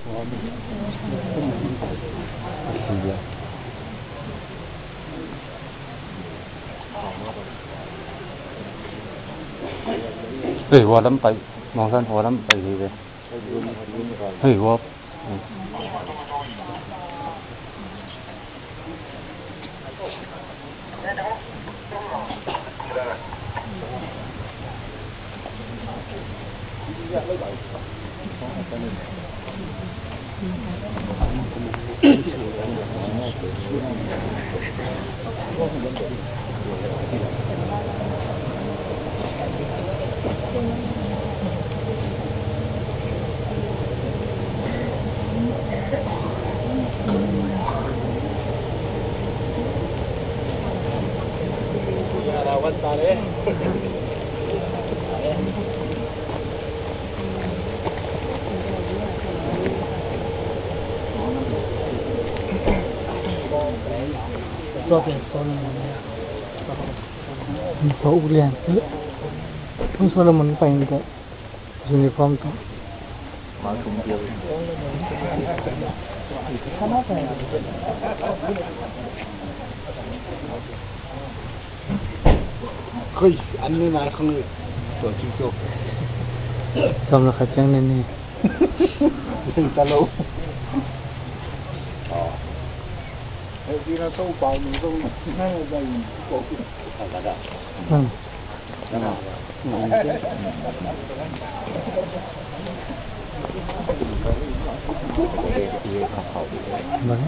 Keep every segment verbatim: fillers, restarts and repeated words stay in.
Hei, hua lam pai, Mawngsan hua lam pai hi ve. Hei, hua. Tua pen Solomon nia. Tua uk lian. Tua Solomon pai in tua. Uniform tua. Hei, an ne nai khang e. Tua ci tua. Sawm le khat ciang ne ni. Nen ta lo. Hei, dina so pau ni so. Nai dai ko. Hmm. Bang.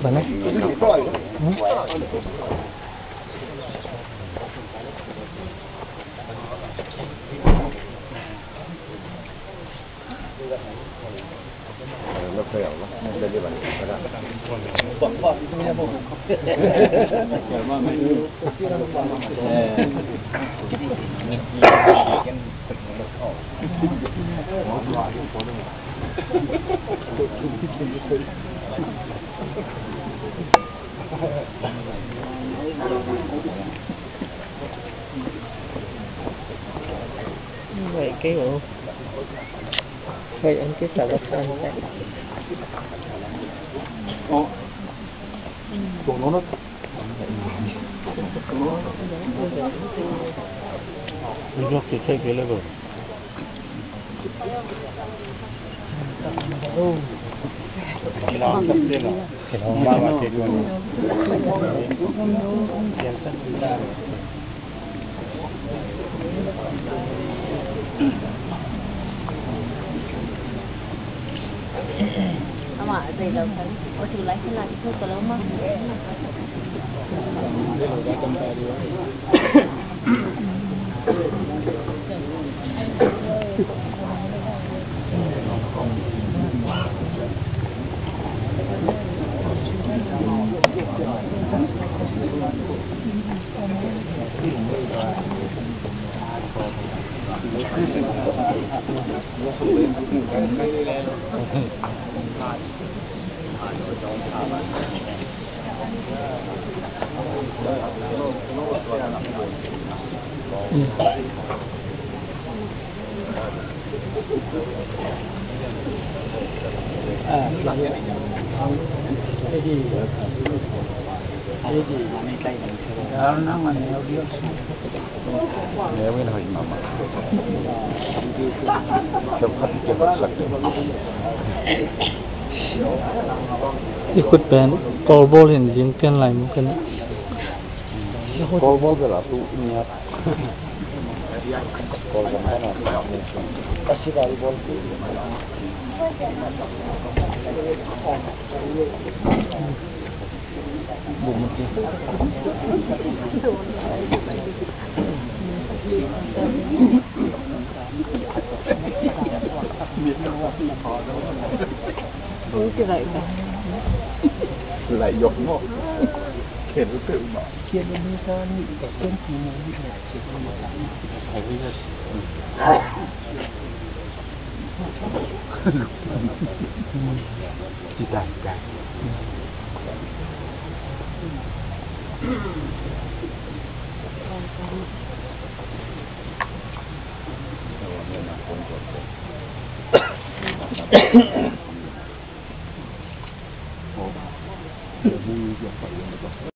Bang. Hmm? Vậy cái bộ. Vậy anh cứ xả bật anh tại. Isak si sai kele bo. Ama, a zei lo kan. O tu lai kan la ki tu ka lo ma. I khut pen kawlbawl hin ling pian lai mu kena. Kawlbawl bel a tu niat. Lai yok mo. Khen lu teu mo. Khen lu ni sa ni ka khen ki mo ni na khen lu ni sa ni. Ci dai dai. Hong hong pai